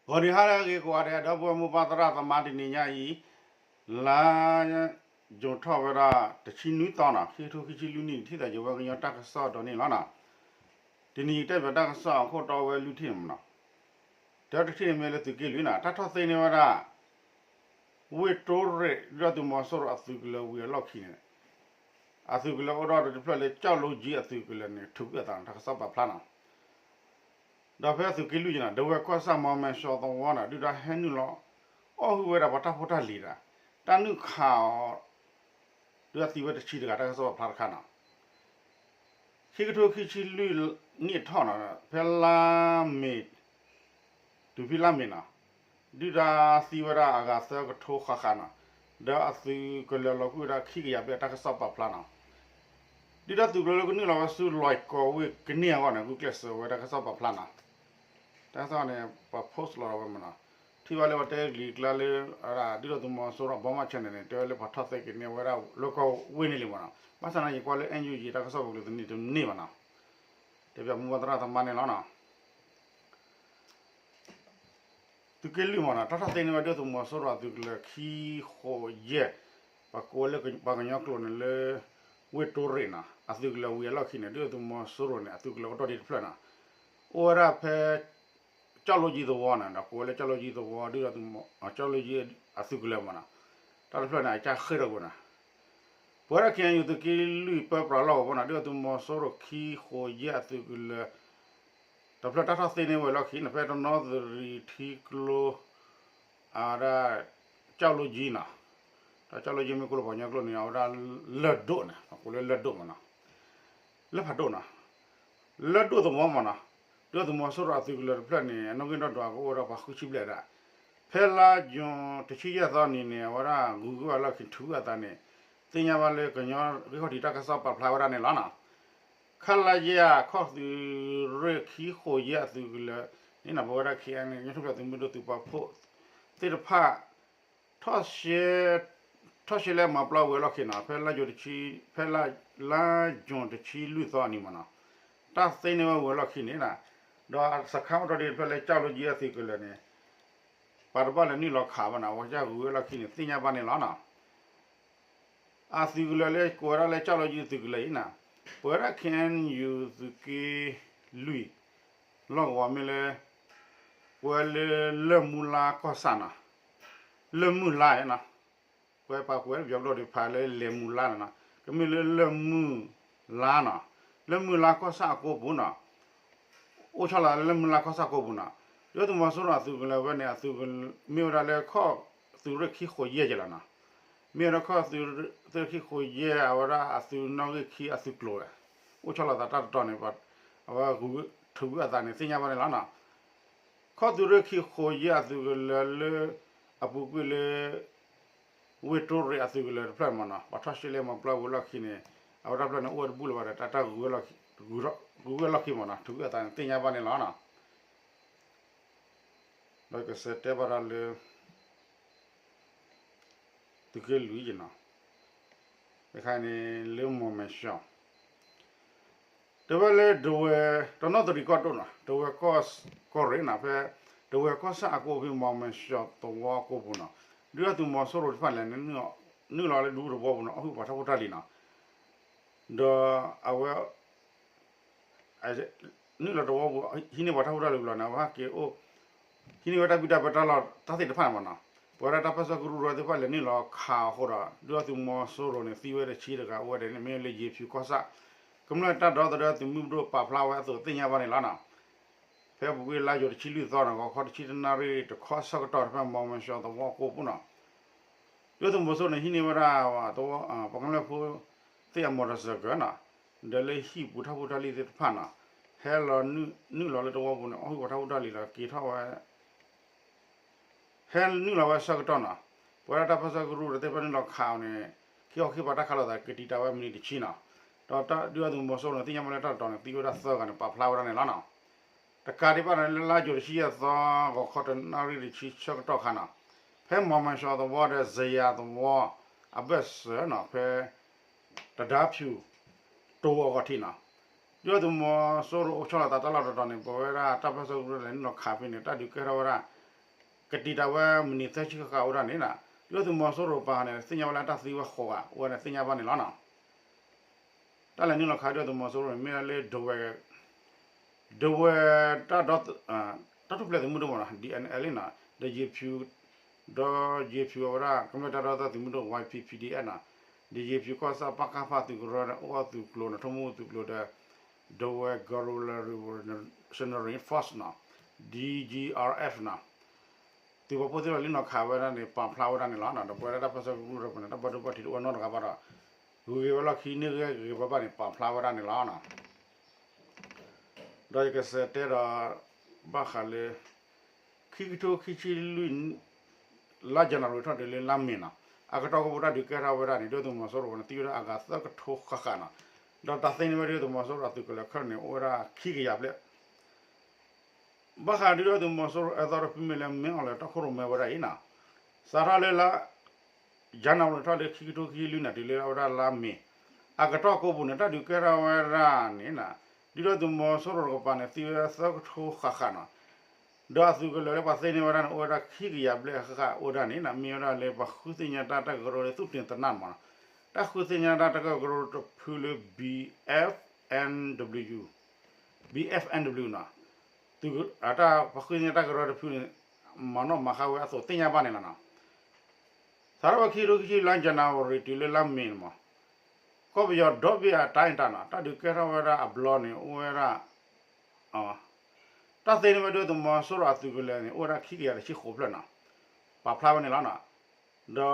ဂီၤနံၤဟါလၢအဂ့ၤကိးဂၤဒဲး ဒီပုၢ်ဝဲၢ်မိၢ်ပၢ်သရၣ်သမါ တနံၤညါအံၤ လါယူၤထီၣ်ဝဲဒၣ် တဆံနွံသီနီၤ ခံကထိခံဆံလွံၢ်နံၣ် ထံၣ်သးယဝဲကညီတၢ်ကစီၣ်ဒီးန့ၣ်လီၤနီၤ. တနံၤအံၤတဲဘၣ်တၢ်ကစီၣ်အခိၣ်တီဝဲလွံၢ်ထံၣ်န့ၣ်မနီၤ. တၢတထံၣ်န့ၣ်မ့ၢ်လၢသုးက့လွံၢ်နီၤ တၢ်ထီၣ်သ့န့ၢ်ဝဲဒၣ် ဝ့ၢ်တိရ့ၣ် ဒုၣ်ဒါသုးမီၤစိရိၤအသုးကလၢၤဝံၤအလီၢ်ခံန့ၣ် အသုးကလၢၤအိၣ်ဒီးတဖျၢၣ်လၢ ကၠီၣ်လိကၠံအသုးကလၢၤန့ၣ် ထုးကွံာ်အသးန့ၣ် တၢ်ကစီၣ်ပာ်ဖျါနီၤ. ဒီးဖဲအသုးက့လွံၢ်နီၤ ဒဝဲၢ်ကီၢ်ဆၣ်မီၤမဲာ်စီၤသဝီနီၤ ဒုၣ်ဒါဟဲနုာ်လီၤ အီၣ်ဟုၣ်ဝဲဒၣ်ပှၤတၢ်ဖိတၢ်လံၤတၢ် တၢ်နုာ်ခးအီၤ ဒုၣ်ဒါသံဝဲတဆံတဂၤ တၢ်ကစီၣ်ပာ်ဖျါတခါနီၤ. ခံကထိခံဆံလွံၢ်နံၣ်အထီၣ်နီၤ ဖဲလါမ့ၤ တုၤဖဲလါမ့ၤနီၤ ဒုၣ်ဒါသံဝဲဒၣ်အဂၤသၢကထိဃၣ်ဃၣ်နီၤ ဒီးအသုးကလၢၤလီၤကွံာ်ဝဲဒၣ်ခံကယၤဘျဲၣ် တၢ်ကစီၣ်ပာ်ဖျါနီၤ. ဒုၣ်ဒါသုးကလၢၤလၢကနုာ်လီၤဝဲဆူလွဲၢ်ကီၢ်ဝ့ၢ်ကန့ၢ်အဂီၢ်န့ၣ် ဂုာ်ကျဲးစၢးဝဲတၢ်ကစီၣ်ပာ်ဖျါနီၤ. တၢ်ကစီၣ်န့ၣ် ပှၤ post လီၤဝဲမနီၤ. ထံၣ်ဘၣ်လၢပှၤတဲဂ့ၢ်ကျါလၢ ဒုၣ်ဒါသုးမီၤစိရိၤ ဘီမၢ် channel န့ၣ် တဲဝဲလၢပှၤထီၣ်သ့ကန့ၢ်ဝဲဒၣ်လၢကီၢ်ဝ့ၢ်န့ၣ်လံမနီၤ. ဘၣ်ဆၣ်န့ၣ် ယကွၢ်လၢ NUG တၢ်ကစီၣ်ပူၤလၢတန့ၢ်တန့ၢ်ဘၣ်နီၤ. တဲပၠးမိၢ်ပၢ်သရၣ်သမါန့ၣ်လီၤနီၤ. သုးက့လွံၢ်မနီၤ တၢ်ထီၣ်သ့န့ၢ်ဝဲဒုၣ်ဒါသုးမီၤစိရိၤအသုးကလၢၤခံဃိးယဲၢ် ပှၤကိးဝဲလၢပှၤကညီကျိာ်န့ၣ်လၢ ဝ့ၢ်တိရ့ၣ်နီၤ အသုးကလၢၤဝံၤအလီၢ်ခံန့ၣ် ဒုၣ်ဒါသုးမီၤစိရိၤန့ၣ် အသုးကလၢၤအိၣ်ဒီးတဖျၢၣ်နီၤ အိၣ်ဝဲဒၣ်ဖဲ ကၠီၣ်လိကၠံသဝီနီၤ ဒီးကိးဝဲလၢကၠီၣ်လိကၠံသဝီ ဒုၣ်ဒါသုးမီၤ ကၠီၣ်လိကၠံအသုးကလၢၤမနီၤ တၢ်တဖျၢၣ်န့ၣ် အကစၢ်ဃ့ၢ်ထီၣ်ကွံာ်နီၤ ပဝဲဒၣ် KNU သုးက့လွံၢ်ပၢပြးလီၢ်ကဝီၤနီၤ ဒုၣ်ဒါသုးမီၤစိရိၤခံဃိးယဲၢ်အသုးကလၢၤ တဖျၢၣ်တၢ်ထီၣ်သ့န့ၢ်ဝဲလီၢ်ခံန့ၣ် ဖဲတနီသရံၣ်ထံကျိ အဝဲဒၣ် ကၠီၣ်လိကၠံနီၤ ဒီးကၠီၣ်လိကၠံမ့ၢ်ကိးလၢပှၤကညီကျိာ်န့ၣ် အဝဲဒၣ်လၢၢ်ဒိၣ်န့ၣ် ပှၤကိးလၢလၢၢ်ဒိၣ်မနီၤ လၢၢ်ဖးဒိၣ်နီၤ လၢၢ်ဒိၣ်သဝီမနီၤ ဒုၣ်ဒါသုးမီၤစိရိၤအသုးကလၢၤတဖျၢၣ်န့ၣ် အနီၣ်ဂံၢ်နီၣ်ဒွးကအိၣ်ဒီးပှၤဃုဆံဘျဲၣ်ဒၣ် ဖဲလါယူၤတဆံယဲၢ်သီနံၤန့ၣ် အဝဲဒၣ်ဂုၤက့ၤဝဲလီၢ်ခံထုးကွံာ်အသးန့ၣ် သ့ၣ်ညါဘၣ်လၢကညီဂံၢ်ခီၣ်ထံးတၢ်ကစီၣ်ပာ်ဖျါဝဲဒၣ်န့ၣ်လီၤနီၤ ခလရ ခီၣ်သုးရ့ၣ်ခံဃိးယဲၢ်အသုးကလၢၤန့ၣ်နီၤ ပဝဲဒၣ် KNU ကညီထူၣ်ဖျဲးသုးမုၢ်ဒိၣ်သုးပာ်ဖှိၣ်သ့ၣ်တဖၣ် ထီၣ်ရှဲ ထီၣ်ရှဲလဲမၤပျီဝံၤအလီၢ်ခံနီၤ ဖဲလါယူၤတဆံ ဖဲလါ လါယူၤတဆံလွံၢ်သီအနံၤမနီၤ တၢ်သ့န့ၢ်ဝဲဝံၤအလီၢ်ခံန့ၣ် ဒီးစခါအိၣ်ထီၣ်ဒ်တဖျၢၣ်လၢ ကၠီၣ်လိကၠံအသုးကလၢၤန့ၣ် ပှၤတဘၣ်လဲၤနုာ်လီၤခးဘၣ်နီၤ အဝဲကစၢ်ဂုၤဝဲလီၢ်ခံန့ၣ် သ့ၣ်ညါဘၣ်န့ၣ်လီၤနီၤ အသုးကလၢၤလၢကိးဝဲဒၣ်လၢကၠီၣ်လိကၠံသုးကလၢၤအံၤနီၤ ပဝဲဒၣ် KNU သုးက့လွံၢ် လီၢ်ကဝီၤမ့ၢ်လၢ ပဝဲလၢလၢၢ်မုၢ်လါကီၢ်ဆၣ်နီၤ လၢၢ်မုၢ်လါနီၤ ပဝဲပာ်ကွဲးပယီၤကဒီးဒံးဖးလၢလဲၤမုၢ်လါနီၤ ကမ့ၢ်လၢလၢၢ်မုၢ်လါနီၤ လၢၢ်မုၢ်လါကီၢ်ဆၣ်အကိပူၤနီၤ အိၣ်ဆီလီၤလၢလၢၢ်မုၢ်လါကီၢ်ဆၣ်ကိပူၤနီၤ ဒုၣ်ဒါသုးမီၤစိရိၤအသုးကလၢၤဝဲန့ၣ် အသုးကလၢၤ မ့ၢ်ဝဲဒၣ်လၢခီၣ်သုးရ့ၣ်ခံဃိးယဲၢ်ကလီၤနီၤ မ့ၢ်ဝဲဒၣ်ခီၣ်သုးရ့ၣ်ခံဃိးယဲၢ် အဝဲဒၣ်အသုးနီၣ်ဂံၢ်ခံအသုးကျိၤဝဲ အိၣ်ဆီလီၤသးတၢ်တတီၤန့ၣ် အဝဲထုးကွံာ်အသးန့ၣ် သ့ၣ်ညါဘၣ်န့ၣ်လီၤနီၤ ခီၣ်သုးရ့ၣ်ခံဃိးယဲၢ်အသုးကလၢၤလၢ အပူၤကွံာ်လၢ ဝ့ၢ်တိရ့ၣ်အသုးကလၢၤတဖျၢၣ်မနီၤ ပှၤထီၣ်ရှဲလဲမၤပျီဝံၤအလီၢ်ခံန့ၣ် အဝဲတဖျၢၣ်န့ၣ် အိၣ်ဝဲတဘူၣ်လၢၤဘၣ်ဒီး တၢ်တၢ်ဂုၤဝဲလီၢ်ခံမနီၤ ထုးကွံာ်အသးန့ၣ် သ့ၣ်ညါဘၣ်န့ၣ်လီၤနီၤ ဒီးကစၢ်တဲဘၣ်တၢ်လၢ သုးက့လွံၢ်နီၤ တခါန့ၣ်လၢမီၤမဲာ်စီၤ တဲဝဲလၢဒဝဲၢ် တနီသရံၣ်ကီၢ်ဒိၣ်နီၤ ဒဝဲၢ်ကီၢ်ရ့ၣ်နီၤ ဖဲ ဒဝဲၢ်ကီၢ်ဆၣ်အကိးဖဲမီၤမဲာ်စီၤသဝီကိပူၤနီၤ ဒုၣ်ဒါသုးမီၤစိရိၤတဖၣ်လဲၣ်န့ၣ် နုာ်လီၤလၢဒူသဝီပူၤနီၤ အီၣ်ဟုၣ်ပှၤထီၣ်ဖိတၢ်လံၤနီၤ ဒီးအဝဲ နုာ်လီၤသဝီပူၤ ဟံးန့ၢ်ပှၤထီၣ်ဖိတၢ်လံၤလီၤန့ၣ် အဝဲဟဲက့ၤအိၣ် ဟံးန့ၢ်ဝဲတၢ်ဘံၣ်တၢ်ဘၢတၢ်လီၢ်တၢ်သ့ၣ်တဖၣ်န့ၣ်မနီၤ ပဝဲဒၣ်တၢ်ပၢဆှၢကရူၢ်သ့ၣ်တဖၣ်လဲၤနုာ်လီၤခးအဃိဒီး ဒုၣ်ဒါသုးမီၤစိရိၤန့ၣ် သံဝဲတဆံတဂၤအိၣ်ဝဲဒၣ်န့ၣ် မ့ၢ်လၢယ့ၤဖၠူၤကီၢ်ဆၣ် ကမျၢၢ်တၢ်ဒီသဒၢသုးမုၢ်ဒိၣ်ပာ်ဖျါဝဲအသိးသ့ၣ်ညါဘၣ်န့ၣ်လီၤနီၤ ဖဲအပူၤကွံာ်လါယူၤတဆံလွံၢ်သီန့ၣ် ဂီၤခီတဆံတနၣ်ရံၣ်တခီဆၢကတီၢ်တဖၣ် မီၤမဲာ်စီၤသဝီကိပူၤနီၤ ဒုၣ်ဒါသုးမီၤစိရိၤန့ၣ် ဟံးန့ၢ်ဝဲဒၣ် ပှၤကမျၢၢ်ဖိသ့ၣ်အ မော်တော်ဆိုင်ကယ် နီၤ ဒီးလၢဟံၣ်ပူၤထီၣ်ဖိတၢ်လံၤသ့ၣ်တဖၣ်နီၤ ဟဲလီၤနုာ်လီၤလၢသဝီပူၤန့ၣ် အီၣ်ဟုၣ်ပှၤထီၣ်ဖိတၢ်လံၤဒီးက့ၤထီၣ်ဝဲ ဟဲနုာ်လီၤဝဲဆၢကတီၢ်နီၤ ပဝဲဒၣ်တၢ်ပၢဆှၢကရူၢ်သ့ၣ်တဖၣ်နုာ်လီၤခးအီၤန့ၣ် ခံခီခံပၤတၢ်ခးလိာ်သးကတံာ်တာ်ဝဲမံးနံးတဆံနီၤ ဒီးဒုၣ်ဒါသုးမီၤစိရိၤန့ၣ် သ့ၣ်ညါဘၣ်လၢတၢ်တတီၤန့ၣ် သံဝဲဒၣ်သၢဂၤန့ၣ် ပာ်ဖျါဝဲဒၣ်န့ၣ်လီၤနီၤ တကးဒံးဘၣ်န့ၣ် လၢလါယူၤတဆံယဲၢ်သီ ဂီၤခီတနၣ်ရံၣ်တဆံဆၢကတီၢ်ခါနီၤ ဖဲမီၤမဲာ်စီၤသဝီဒီး စယၤသဝီ အဘၢၣ်စၢၤနီၤ ဖဲ တဒါဖၠူၤ တိၤအဂီၢ်ထံးနီၤ ဒုၣ်ဒါသုးမီၤစိရိၤအိၣ်ဆီလီၤသးတၢ်လီၢ်တတီၤန့ၣ် ပဝဲဒၣ်တၢ်ပၢဆှၢကရူၢ်လဲၤနုာ်လီၤခးဖဲန့ၣ် တၢ်ဒုးကဲထီၣ်ဝဲဒၣ် ကတံာ်တာ်ဝဲမံးနံးသၢဆံဃၣ်ဃၣ်အိၣ်ဒၣ်န့ၣ်နီၤ, ဒုၣ်ဒါသုးမီၤစိရိၤပာ်ဃာ်န့ၣ် သ့ၣ်ညါဝဲလၢတၢ်သံဝဲဃိးဂၤ အိၣ်ဝဲန့ၣ်သ့ၣ်ညါဘၣ်န့ၣ်လီၤနီၤ. တၢ်လဲၤနုာ်လီၤခးဒုၣ်ဒါသုးမီၤစိရိၤန့ၣ် မ့ၢ်ဒၣ်လၢဒဝဲၢ် ဒဝဲၢ် တၢ်ထူၣ်ဖျဲးသုးမုၢ်ဒိၣ်မ့ၢ်နီၤ ဒီး ယ့ဖၠူ ဒီးယ့ဖၠူအဝဲဒၣ် ကမျၢၢ်တၢ်ဒီသဒၢသုးမုၢ်ဒိၣ် ဝါအံၣ်ပံၣ် ပီၣ်ဒီအ့ၣ်နီၤ, ဒီးယ့ဖၠူကီၢ်ဆၣ် ပကဖ သုးကရၢန့ၣ် အိၣ်အသုးကျိၤန့ၣ် ထိၣ်မူသုးကျိၤဒီး ဒဝဲၢ် Guerrilla Revolutionary Force နီၤ ဒီး ဒီး အီၣ်အီၣ်အ့ၣ် နီၤ, သုးပာ်ဖှိၣ်သ့ၣ်တဖၣ်လၢနုာ်လီၤခးဝဲဒၣ်န့ၣ် ပာ်ဖျါဝဲဒၣ်န့ၣ်လီၤ. ဒီးပဝဲဒၣ်တၢ်ပၢၢ်ဆၢကရူၢ်တဖၣ်န့ၣ် တၢ်ဘၣ်ဒိဘၣ်ထံးတအိၣ်နီတဂၤဘၣ်ဒီး ဂုၤက့ၤဝဲလီၢ်ခံ န့ၢ်ဂံၢ်ဂ့ၤဘၣ်ဘၣ်န့ၣ် ပာ်ဖျါဝဲဒၣ်န့ၣ်လီၤ. ဒီးယကစးတဲဒီး ဘၣ်ဃးလၢ ခံကထိခံဆံလွံၢ် လါယနူၤအါရံၤထီၣ်တုၤလၢလါမ့ၤနီၤ, အကတီၢ်ကဘိတၢ်ဒုးကဲထီၣ်ဝဲဒၣ်န့ၣ် ဒုၣ်ဒါသုးမီၤစိရိၤန့ၣ် သံဝဲဒၣ်အဂၤသၢကထိဃၣ်ဃၣ်နီၤ, ဒီးတၢ်သ့န့ၢ်ဝဲဒုၣ်ဒါသုးမီၤစိရိၤအသုးကလၢၤခဲလၢာ်န့ၣ် အိၣ်ဝဲဒၣ်ခံကယၤဘျဲၣ် ဘၣ်ဃးဒုၣ်ဒါသုးမီၤစိရိၤ အဲၣ်သီတဖုမ့ၢ်လၢ မ့ၢ်အီၤလၢတၢ်ခိၣ်ရိၣ်မဲဝဲဒၣ်အံၤနီၤ, စးထီၣ်လၢလါ ယနူၤအါရံၤထီၣ်လၢခံကထိခံဆံလွံၢ်န့ၣ် တုၤလၢဝဲဒၣ်လါမ့ၤ အကတီၢ်ကိးပူၤန့ၣ် တၢ်ဒုးကဲထီၣ်ဝဲဒၣ်န့ၣ်နီၤ, ဒုၣ်ဒါသုးမီၤစိရိၤတကပၤန့ၣ် သံဝဲသၢကထိဃၣ်ဃၣ်နီၤ, ဒီးအသုးကလၢၤလၢပှၤသ့န့ၢ်ဝဲဒၣ်န့ၣ် အိၣ်ဝဲဒၣ်ခံကယၤဘျဲၣ်ဃၣ်ဃၣ်အိၣ်ဒၣ်န့ၣ်နီၤ, မ့ၢ်ဝဲဒၣ်လၢပှၤဃုသ့ၣ်ညါတၢ်တၢ်ကရၢလၢ သုးတ့ၢ်သနၢ်မးနီၤ, တၢ်ဃုသ့ၣ်ညါတၢ်တၢ်ကရၢတဖုလၢ ဘံၣ်အ့ၣ်ဖ်အၣ်နၣ်ဒဘျံၣ်ယူၣ် ဘံၣ်အ့ၣ်ဖ်အၣ်အၣ်နၣ်ဒဘျံၣ်ယူၣ်နီၤ, သုး တၢ်ပှၤဃုသ့ၣ်ညါတၢ်ကရၢတဖုန့ၣ် မၤနီၣ်မၤဃါဝဲအသိးသ့ၣ်ညါဘၣ်န့ၣ်လီၤနီၤ. စးထီၣ်ဝဲခံကထိခံဆံလွံၢ် လါယနူၤအါရံၤတုၤလၢလါမ့ၤန့ၣ်မး ကီၢ်ပယီၤဒီဘ့ၣ်အတၢ်အံၤတၢ်နီၤ တၢ်ဒုးကဲထီၣ်ဝဲဒၣ်အဘျီန့ၣ် အိၣ်ဝဲဒၣ် တၢ်သ့န့ၢ်ဝဲဒုၣ်ဒါသုးမီၤစိရိၤအသုးကလၢၤန့ၣ် အိၣ်ဝဲဒၣ်ခံကယၤတဆံဃိးဖျၢၣ်နီၤ, ပာ်ဖျါဝဲန့ၣ်လီၤနီၤ. ဒီး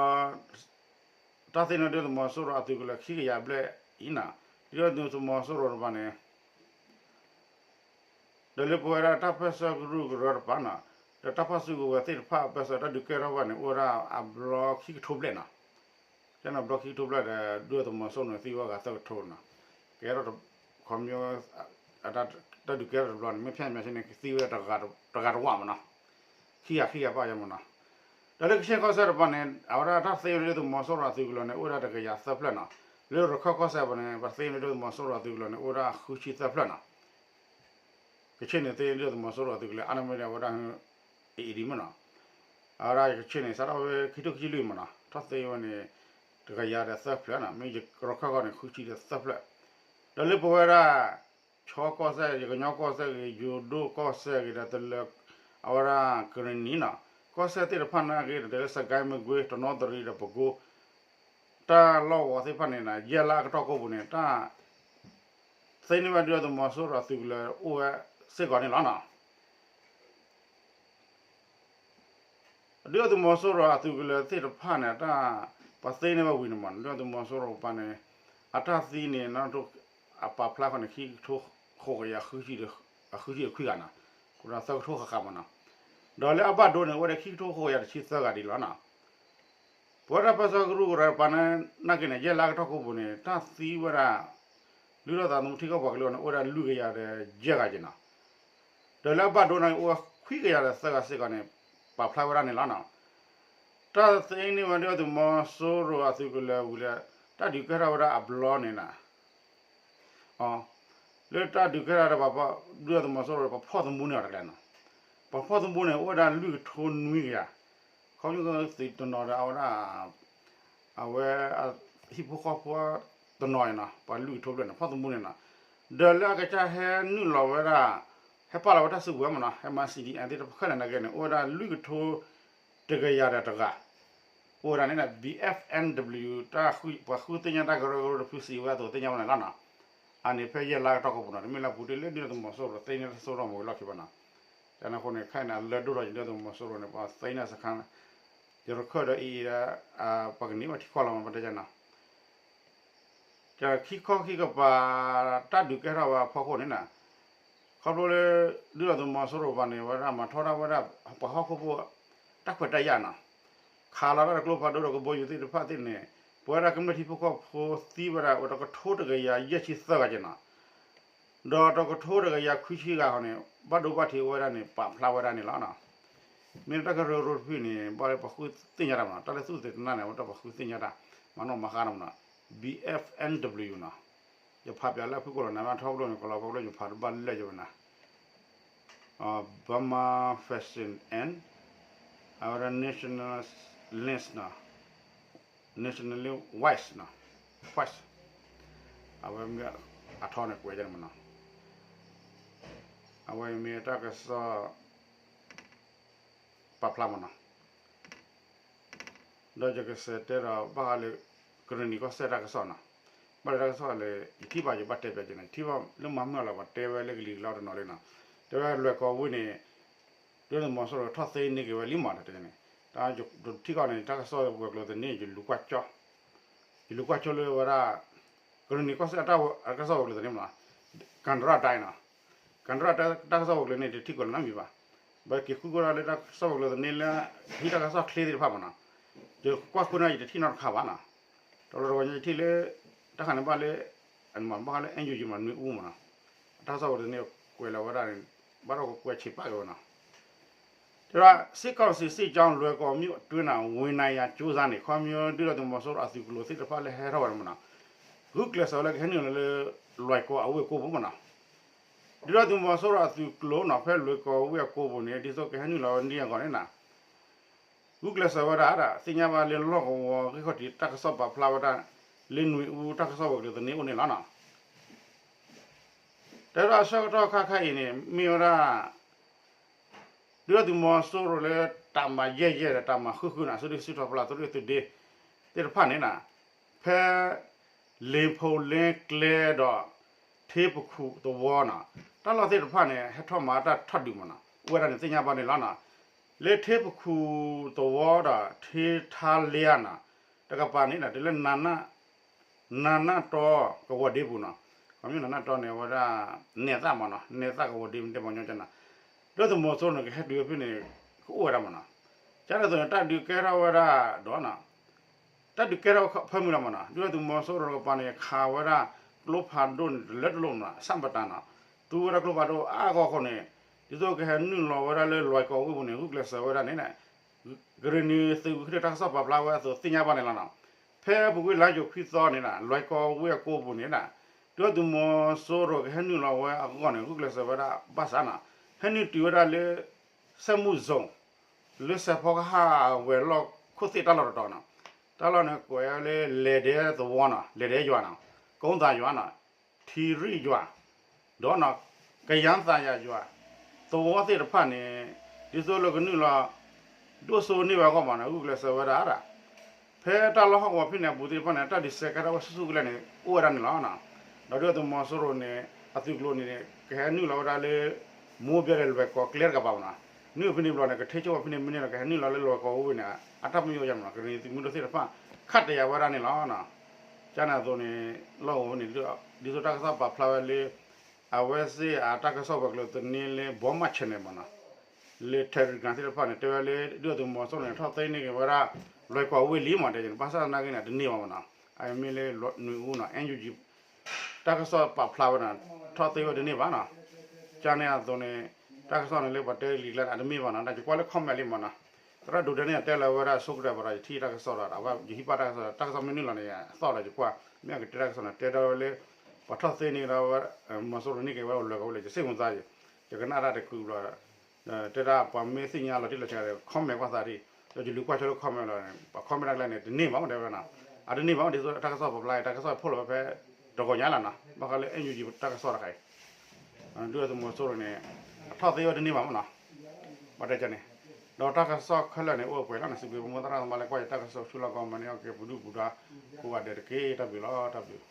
တၢ်သ့န့ၢ်ဒုၣ်ဒါသုးမီၤစိရိၤအသုးကလၢၤခံကယၤဘျဲၣ်အံၤနီၤ, ဒုၣ်ဒါသုးမီၤစိရိၤတကပၤန့ၣ် ဒီးလၢပဝဲဒၣ်တၢ်ပၢၢ်ဆၢကရူၢ်ကရၢတကပၤနီၤ, ဒီးတၢ်ပၢၢ်ဆၢကရူၢ်ကရၢသ့ၣ်တဖၣ်အပၢၢ်ဆၢတၢ်ဒုးကဲထီၣ်ဘၣ်န့ၣ် အိၣ်ဝဲဒၣ်အဘျီခံကထိဘျဲၣ်နီၤ, ကဲန့ၣ်ဘျီခံကထိဘျဲၣ်ဒီး ဒုၣ်ဒါသုးမီၤစိရိၤန့ၣ် သံဝဲအဂၤသၢကထိနီၤ, ကဲထီၣ် ခီပညီ တၢ်ဒုးကဲထီၣ်တဘျီန့ၣ် မ့ၢ်ဖဲမ့ၢ်ဆ့န့ၣ် ကသံဝဲတဂၤတဝာ်မးနီၤ, ခံဂၤခံဂၤဘၣ်ယဲမးနီၤ. ဒီးလၢကခ့ၣ်ကီၢ်စဲၣ်တကပၤန့ၣ် အဝဲဒၣ်တၢ်သ့ဝဲဒုၣ်ဒါသုးမီၤစိရိၤအသုးကလၢၤန့ၣ် အိၣ်ဝဲဒၣ်တကယၤသၢဖျၢၣ်နီၤ, လၢရခၢၣ်ကီၢ်စဲၣ်တကပၤန့ၣ် ပှၤသ့ဝဲဒုၣ်ဒါသုးမီၤစိရိၤအသုးကလၢၤန့ၣ် အိၣ်ဝဲဒၣ်ဃုဆံသၢဖျၢၣ်နီၤ. ကခ့ၣ်န့ၣ်သ့ဒုၣ်ဒါသုးမီၤစိရိၤအသုးကလၢၤ အါန့ၢ်မ့ၢ်ဒၣ်ဝဲဒၣ် အံၤဒ်မ့ၢ်နီၤ, အဝဲဒၣ်ကခ့ၣ်န့ၣ် စးထီၣ်ဝဲခံကထိခံဆံလွံၢ်မးနီၤ ထီၣ်သ့ဝဲန့ၣ် တကယၤဒီးသၢဖျၢၣ်နီၤ, မ့ၢ်ရခၢၣ်ကီၢ်န့ၣ် ဃုဆံဒီးသၢဖျၢၣ်, ဒီးလၢပဝဲဒၣ် ခၠီကီၢ်စဲၣ် ယကညီကီၢ်စဲၣ်ဂ့ၤ ယိၤဒိၣ်ကီၢ်စဲၣ်ဂ့ၤဒီးတလၢ အဝဲဒၣ်ကရ့ၣ်နံၤနီၤ, ကီၢ်စဲၣ်သ့ၣ်တဖၣ်န့ၣ်ဂ့ၤ ဒီးလၢစကဲမကွ့ တနီသရံၣ်ဒီးပကိ တၢ်လီၢ်ဝီၤသ့ၣ်တဖၣ်န့ၣ် ယဲၢ်လါအကတီၢ်ကိးပူၤန့ၣ် တၢ်သ့န့ၢ်ဝဲဒုၣ်ဒါသုးမီၤစိရိၤအသုးကလၢၤအိၣ်ဝဲစ့ၢ်ကီးန့ၣ်လီၤနီၤ. ဒုၣ်ဒါသုးမီၤစိရိၤအသုးကလၢၤသ့ၣ်တဖၣ်န့ၣ် တၢ်ပှၤသ့န့ၢ်ဝဲဝံၤန့ၣ်မး ဒုၣ်ဒါသုးမီၤစိရိၤတကပၤန့ၣ် အတၢ်သံန့ၣ် အပာ်ဖျါဃီန့ၣ် ခံကထိဃိးကယၤ အဃုဆံဒီးခွံဂၤနီၤ, ကဒီးသၢကထိဃၣ်ဃၣ်မးနီၤ, ဒီးလၢအဘၣ်ဒိန့ၣ် အိၣ်ဝဲဒၣ်ခံကထိဃိးကယၤတဆံသၢဂၤဒ်လီၤနီၤ. ပဝဲဒၣ်ပၢဆှၢကရူၢ်ကရၢတကပၤန့ၣ် နာ်က့န့ၣ် ယဲၢ်လါကတီၢ်ကိးပူၤန့ၣ် တၢ်သံဝဲဒၣ် လုၢ်ထီၣ်သးသမူထံကီၢ်ပှၤကလုာ်အံၤန့ၣ် အိၣ်ဝဲဒၣ်လွံၢ်ကယၤဒီးယဲၢ်ဂၤက့နီၤ, ဒီးလၢအဘၣ်ဒိန့ၣ် အိၣ်ဝဲခွံကယၤဒီးသၢဂၤစ့ၢ်ကီးန့ၣ် ပာ်ဖျါဝဲဒၣ်န့ၣ်လီၤနီၤ. တၢ်သ့န့ၢ်ဝဲဒၣ်သုးမီၤစိရိၤအသုးကလၢၤဝံၤလၢ တၢ်ဒုးကဲထီၣ်ဝဲဒၣ်အဘျီန့ၣ်နီၤ လၢတၢ်ဒုးကဲထီၣ်ဒီး ဒုၣ်ဒါသုးမီၤစိရိၤ ပှၤဖီၣ်သမူန့ၢ်အီၤတကလဲာ်နီၤ, ပှၤဖီၣ်သမူန့ၣ် အိၣ်ဝဲဒၣ်လွံၢ်ကထိနွံကယၤ, ခီဖျိသုးတနီၤဒီးအဝဲဒၣ် အဝဲ ဟံၣ်ဖိဃီဖိတနီၤအံၤနီၤ ပှၤလွံၢ်ကထိဘျဲၣ်န့ၣ် ဖီၣ်သမူန့ၢ်နီၤ, ဒီးလၢအကစၢ်ဟဲနုာ်လီၤဝဲဒၣ် ဟဲပာ်လီၤဝဲတၢ်စုကဝဲၤမးနီၤ ဟဲမၤ C D M သ့ၣ်တဖၣ်ခဲလၢာ်နာ်က့န့ၣ် အိၣ်ဝဲဒၣ်လွံၢ်ကထိ တကယၤဒီးတဂၤ အိၣ်ဝဲဒၣ်န့ၣ် B F N W တၢ်ပှၤဃုသ့ၣ်ညါတၢ်ကရၢကရိတဖုစံးဝဲအသိးသ့ၣ်ညါဝဲန့ၣ်လီၤနီၤ. အန့ၣ်ဖဲယဲၢ်လါကတီၢ်ကိးပူၤနီၤ တမ့ၢ်လၢပူၤတ့ၢ်လၢဒုၣ်ဒါသုးမီၤစိရိၤသ့န့ၢ်တၢ်စိတၢ်ကမီၤဝံၤလီၢ်ခံဘၣ်နီၤ. ကန့ၣ်အဃိန့ၣ် ခဲအံၤန့ၣ် အလၢဒိၣ်ထီၣ်ဒုၣ်ဒါသုးမီၤစိရိၤန့ၣ် ပှၤသ့န့ၢ်စခါ ယရခၢၣ်ဒီးအံၤ ပှၤကန့ၢ်ဘၣ်ထံကီၢ်လီၤမး ပတဲကနီၤ ခံခီခံကပၤ တၢ်ဒုးကဲထီၣ်ဝဲအဖီခိၣ်န့ၣ်နီၤ, ခီဖျိလၢ ဒုၣ်ဒါသုးမီၤစိရိၤတကပၤန့ၣ် ဝဲဒၣ်မၤထီဒါဝဲဒၣ် ပှၤဟီၣ်ခိၣ်ဖိ တၢ်ခွဲးတၢ်ယာ်နီၤ, ခးလီၤတၢ်တကျိဖးဒိၣ်ဒီးကဘီယူၤသ့ၣ်တဖၣ်သ့ၣ်န့ၣ် ပဝဲဒၣ်ကမျၢၢ်ထံဖိကီၢ်ဖိသံဝဲဒၣ်အိၣ်တကထိတကယၤယဲၢ်ဆံသၢဂၤက့နီၤ. ဒီးတကထိတကယၤခွံဆံဂၤဃီန့ၣ် ဘၣ်ဒိဘၣ်ထံးအိၣ်ဝဲဒၣ်န့ၣ် ပာ်ဖျါဝဲဒၣ်န့ၣ်လီၤ. မ့ၢ်တၢ်ကရၢကရိတဖုန့ၣ် ဘၣ်လၢပှၤဃုသ့ၣ်ညါတၢ်မးနီၤ, တၢ်လၢသုးသ့ၣ်တနၢ်န့ၣ် အဝဲတၢ်ပှၤဃုသ့ၣ်ညါတၢ် မၤနီၣ်မၤဃါတၢ်မးနီၤ, B F N W နီၤ, ယဖးပၠးလၢအဖုၣ်ကိာ်လီၤ နမ့ၢ်ထီၣ်ပဒိၣ်န့ၣ် ကလီၤဖီကလၢယဖးတဘၣ်လၢယဝဲနီၤ, Burma Fashion and အဝဲဒၣ် nationalist နီၤ, nationalist voice နီၤ, voice အဝဲမ့ၢ်အထီန့ၣ်ကွဲးန့ၣ်မနီၤ, အဝဲမ့ၢ်တၢ်ကစီၣ်ပာ်ဖျါမနီၤ, ဒီးယကစးတဲဒီးဘၣ်ဃးလၢ ကရၢနံၤကီၢ်စဲၣ်တၢ်ကစီၣ်နီၤ, ဘၣ်လၢတၢ်ကစီၣ်လၢ ယထံၣ်ဘၣ်ယဘၣ်တဲပျးက့ၤန့ၣ် ယထံၣ်ဘၣ်လၢမၤမုၢ်လီၤပှၤတဲဝဲလၢကလံၤကလီတနီၤလံနီၤ, တဲဝဲလွဲၢ်ကီၢ်ဝ့ၢ်န့ၣ် ဒုၣ်ဒါသုးမီၤစိရိၤထီၣ်သ့န့ၢ်က့ၤဝဲလံမး တဲန့ၣ်, တၢ်ယထံၣ်ကီၢ်န့ၣ် တၢ်ကစီၣ်ဝဲၤကျိၤသန့ ယလူၤကွၢ်ကၠီ, ယလူၤကွၢ်ကၠီလၢဝဲဒၣ် ကရၢနံၤကီၢ်စဲၣ်အတၢ်ကစီၣ်ဝဲၤကျိၤသန့မနီၤ, ကၣ်ဒရၣ်တၢ်နီၤ, ကၣ်ဒရၣ်တၢ်ကစီၣ်ဝဲၤကျိၤန့ၣ် တထံၣ်ကီၢ်လၢနီတမံၤဘၣ်, ဘၣ်က့ၤဃုကွၢ်ဒၣ်လၢတၢ်ကစီၣ်ဝဲၤကျိၤသန့လၢ ဟံးတၢ်ကစီၣ်ချ့သ့ၣ်တဖၣ်မနီၤ, ယကွၢ်ဃုန့ၣ် ယတထံၣ်နီတခါဘၣ်နီၤ, တဘျီတဝဲညါယထံၣ်လၢ တၢ်ခါန့ၣ်ဘၣ်လၢ ဘၣ်ဃးလၢ NUG မနီၤ နွံအူမနီၤ, တၢ်ကစီၣ်ဝဲၤကျိၤသန့ကွဲးလီၤဝဲဒၣ်န့ၣ် ဘၣ်ဒီးကကွဲးဆံးပာ်က့ၤဝဲနီၤ တဲဝဲဒၣ် စစ်ကောင်စီစစ်ကြောင်း လွိုင်ကော်မြို့အတွင်း ဝင်နိုင်ရန် ကြိုးစားနေ ခီဖျိဒုၣ်ဒါသုးမီၤစိရိၤအသုးကျိၤသ့ၣ်တဖၣ်လၢဟဲထီၣ်ဝဲန့ၣ်မနီၤ, ဂုာ်ကျဲးစၢးဝဲလၢကဟဲနုာ်လီၤလၢ လွိုင်ကော်အဝ့ၢ်ကိပူၤမနီၤ, ဒုၣ်ဒါသုးမီၤစိရိၤအသုးကျိၤနီၤ ဖဲလွိုင်ကော်ဝ့ၢ်အကိပူၤန့ၣ် ဒ်သိးကဟဲနုာ်လီၤဝဲဒ်အဂီၢ်န့ၣ်နီၤ ဂုာ်ကျဲးစၢးဝဲဒၣ် သ့ၣ်ညါဘၣ်လၢလီၢ်ကဝီၤဂံၢ်ခီၣ်ထံးတၢ်ကစီၣ်ပာ်ဖျါဝဲဒၣ် လၢနွံအူတၢ်ကစီၣ်ဝဲၤကျိၤသန့အိၣ်န့ၣ်လီၤနီၤ, တဲဝဲဒၣ်အဆၢကတီၢ်ခါခါအံၤန့ၣ် မ့ၢ်ဝဲဒၣ် ဒုၣ်ဒါသုးမီၤစိရိၤလၢတၢ်မၤယဲၢ်ယဲၢ်ဒီးတၢ်မၤဃုာ်ဃုာ်န့ၣ် အစုဒုၣ်စုတီၤပျၢ်သုးရ့ၣ်သုးဒ့သ့ၣ်တဖၣ်န့ၣ်နီၤ, ဖဲ လ့ဖိလ့ကျဲဒီး ထ့ပခူးသဝီနီၤ, တၢ်လီၢ်သ့ၣ်တဖၣ်န့ၣ် ဟဲထီၣ်မၤတၢ်ထီၣ်ဒုးမနီၤ အိၣ်ဝဲဒၣ်န့ၣ်သ့ၣ်ညါဘၣ်န့ၣ်လီၤနီၤ, လၢထ့ပခူးသဝီဒီးထ့ထါလ့ဧါနီၤ, တကပၤန့ၣ်ဒီး တုၤလၢ နၤနၢ်တီကဝီၤဒ့ပူၤနီၤ, ခီဖျိနၤနၢ်တီန့ၣ် အဝဲဒၣ် နဲၣ်သၣ်မနီၤ နဲၣ်သၣ်ကဝီၤဒ့မ့ၢ်တဲပှၤကညီကနၤ, ဒုၣ်ဒါသုးမီၤစိရိၤန့ၣ် ကဟဲတုၤဝဲဖဲန့ၣ် ကအိၣ်ဝဲဒၣ်မနီၤ, ကန့ၣ်အသိးန့ၣ် တၢ်ဒုးကဲထီၣ်ဝဲဒၣ်ဒီး တၢ်ဒုးကဲထီၣ်ဖၢမုၢ်လီၤမနီၤ, ဒုၣ်ဒါသုးမီၤစိရိၤတကပၤန့ၣ် ခးဝဲဒၣ်ကျိဖးဒိၣ်န့ၣ် တလၢတလိၣ်မနီၤ အဆၣ်ပတၢ်နီၤ, သူဝဲဒၣ်ကျိဖးဒိၣ်အါဂီၢ်အဃိန့ၣ် ဒ်သိးကဟဲနုာ်လီၤဝဲဒၣ်လၢလွိုင်ကော်ဝ့ၢ်ပူၤန့ၣ် ဂုာ်ကျဲးစၢးဝဲဒၣ်န့ၣ် ကရ့ၣ်နံၤသုးဝံၤတၢ်ကစီၣ်ပာ်ဖျါဝဲအသိးသ့ၣ်ညါဘၣ်န့ၣ်လီၤနီၤ, ဖဲပူၤကွံာ်လါယူၤခွံသီန့ၣ် လွိုင်ကော်ဝ့ၢ်အကိပူၤန့ၣ် ဒုၣ်ဒါသုးမီၤစိရိၤကဟဲနုာ်လီၤဝဲအဂီၢ်န့ၣ် ဂုာ်ကျဲးစၢးဝဲဒၣ်ဘၣ်ဆၣ်နီၤ, ဟဲနုာ်တုၤဝဲဒၣ်လၢ စဲမူၣ်စိၤ လၢစဲးဖီကဟၣ်ဝဲၤလီၢ်ခိၣ်သ့ၣ်တၢ်လီၢ်တတီၤနီၤ, တၢ်လီၢ်န့ၣ်ကွဲးလၢလဲၤဒဲသဝီနီၤ လဲၤဒဲယွၤနီၤ ကိးသးယွၤနီၤ ထံရံၣ်ယွၤ ဒီး ကယၤသးယၤယွၤ သဝီသ့ၣ်တဖၣ်န့ၣ် ဒ်သိးလၢကနုာ်လီၤ ဒိၣ်စိန့ၢ်ဝဲအဂီၢ်မနီၤ ဂုာ်ကျဲးစၢးဝဲဒၣ် ဖဲတၢ်လီၢ်ဟီၣ်ကဝီၤဖဲန့ၣ်အပူၤသ့ၣ်တဖၣ်န့ၣ် တၢ်ဒုးစဲးကဲထီၣ်ဝဲဆူၣ်ဆူၣ်ကလဲာ်န့ၣ် အိၣ်ဝဲဒၣ်န့ၣ်လီၤ. ဒီးဒုၣ်ဒါသုးမီၤစိရိၤန့ၣ် အသုးကျိၤန့ၣ် ကဟဲနုာ်လီၤဝဲဒၣ်လၢ မိၢ်ဘဲလဲၤလွဲၢ်ကီၢ်ကျဲတကပၤမနီၤ, နုာ်ဖဲန့ၣ်ဘျီန့ၣ် ကထ့ဆိဝဲဖဲန့ၣ်မ့ၢ်န့ၣ် ကဟဲနုာ်လီၤလၢလွဲၢ်ကီၢ်ဝ့ၢ်န့ၣ် အတၢ်ပညိၣ်ယါမနီၤ, ကရ့ၣ်နံၤသုးမုၢ်ဒိၣ်သ့ၣ်တဖၣ် ခးတယာ်ဝဲဒၣ်န့ၣ်လီၤ. ကန့ၣ်အသိးန့ၣ် လီၢ်ကဝီၤန့ၣ် ဒ်သိးတၢ်ကစီၣ်ပာ်ဖျါဝဲလၢ အဝဲသ့ၣ်အတၢ်ကစီၣ်ဝဲၤကျိၤသန့လၢ ဘီမး channel မနီၤ, လၢ Telegram သ့ၣ်တဖၣ်န့ၣ် တဲဝဲလၢ ဒုၣ်ဒါသုးမီၤစိရိၤန့ၣ် ထီၣ်သ့န့ၢ်က့ၤဝဲဒၣ် လွဲၢ်ကီၢ်ဝ့ၢ်လံမး တဲန့ၣ် ဘၣ်ဆၣ်သနာ်က့န့ၣ် တန့ၢ်ဘၣ်မနီၤ, အမ့ၢ်လၢနွံအူနီၤ NUG တၢ်ကစီၣ်ပာ်ဖျါဝဲန့ၣ် ထီၣ်သ့ဝဲတန့ၢ်ဘၣ်နီၤ. ကန့ၣ်အသိးန့ၣ် တၢ်ကစီၣ်န့ၣ်လၢပှၤတဲလံာ်ကျါန့ၣ် အတမ့ၢ်ဘၣ်နီၤ, ဒီးယကွၢ်လၢ comment လံမနီၤ, သရၣ်ဒိၣ်တဲန့ၣ် တဲလီၤဝဲဒၣ်ဆိကတၢၢ်ပဒီး ယထံၣ်တၢ်ကစီၣ်ဒီး အဝဲယဟံးပာ်တၢ်ကစီၣ်ဒီး တၢ်ကစီၣ်မ့ၢ်နုာ်လီၤန့ၣ် အသီၣ်ဒီးယကွၢ် မ့ၢ်အကတဲတၢ်ကစီၣ်န့ၣ် တဲဒီးဝဲလၢ ပှၤထီၣ်သ့န့ၢ်ဒီးဝဲ မီၤစိရိၤန့ၢ်က့ၤဝဲလွဲၢ်ကီၢ်ဝ့ၢ်လၢ ယစ့ၢ်ကီးသးယံၤ, ယကနၣ်တၢ်တကုာ်ဘျီ တဲဒၣ်ပှၤမ့ၢ်သ့ၣ်ညါလီၤတံၢ်လီၤဆဲးဒီး comment ကွၢ်သးဒ်, ဒီးယလူၤကွၢ်ဆိလၢ comment လီၤန့ၣ် ပှၤ comment တၢ်ကျဲန့ၣ် တန့ၢ်ဘၣ်မ့ၢ်တဲဝဲနီၤ, အတန့ၢ်ဘၣ်မ့ၢ် ဒ်သိးတၢ်ကစီၣ်ပာ်ဖျါအံၤ တၢ်ကစီၣ်ဖိလီၤဝဲဖဲ တဂီၤညါလီၤနီၤ, ဘၣ်ဃးလၢ NUG တၢ်ကစီၣ်တခါအံၤ ဒုၣ်ဒါသုးမီၤစိရိၤန့ၣ် အထီၣ်သ့ဝဲတန့ၢ်ဘၣ်မ့ၢ်နီၤ, ဘၣ်တဲကန့ၣ်, ဒီးတၢ်ကစီၣ်ခဲလၢာ်န့ၣ် အိၣ်ပှဲၤလီၤန့ၣ် စံးဘျုးပမိၢ်သရၣ်သမါလၢကွၢ်ယတၢ်ကစီၣ်ဆူလီၢ်ကီၢ်မၤန့ၢ်အီၣ်က့ၤပဒုၣ်ပဒါ ကိးဂၤဒဲးတက့ၢ်. တၢ်ဘျုးလီၤ တၢ်ဘျုး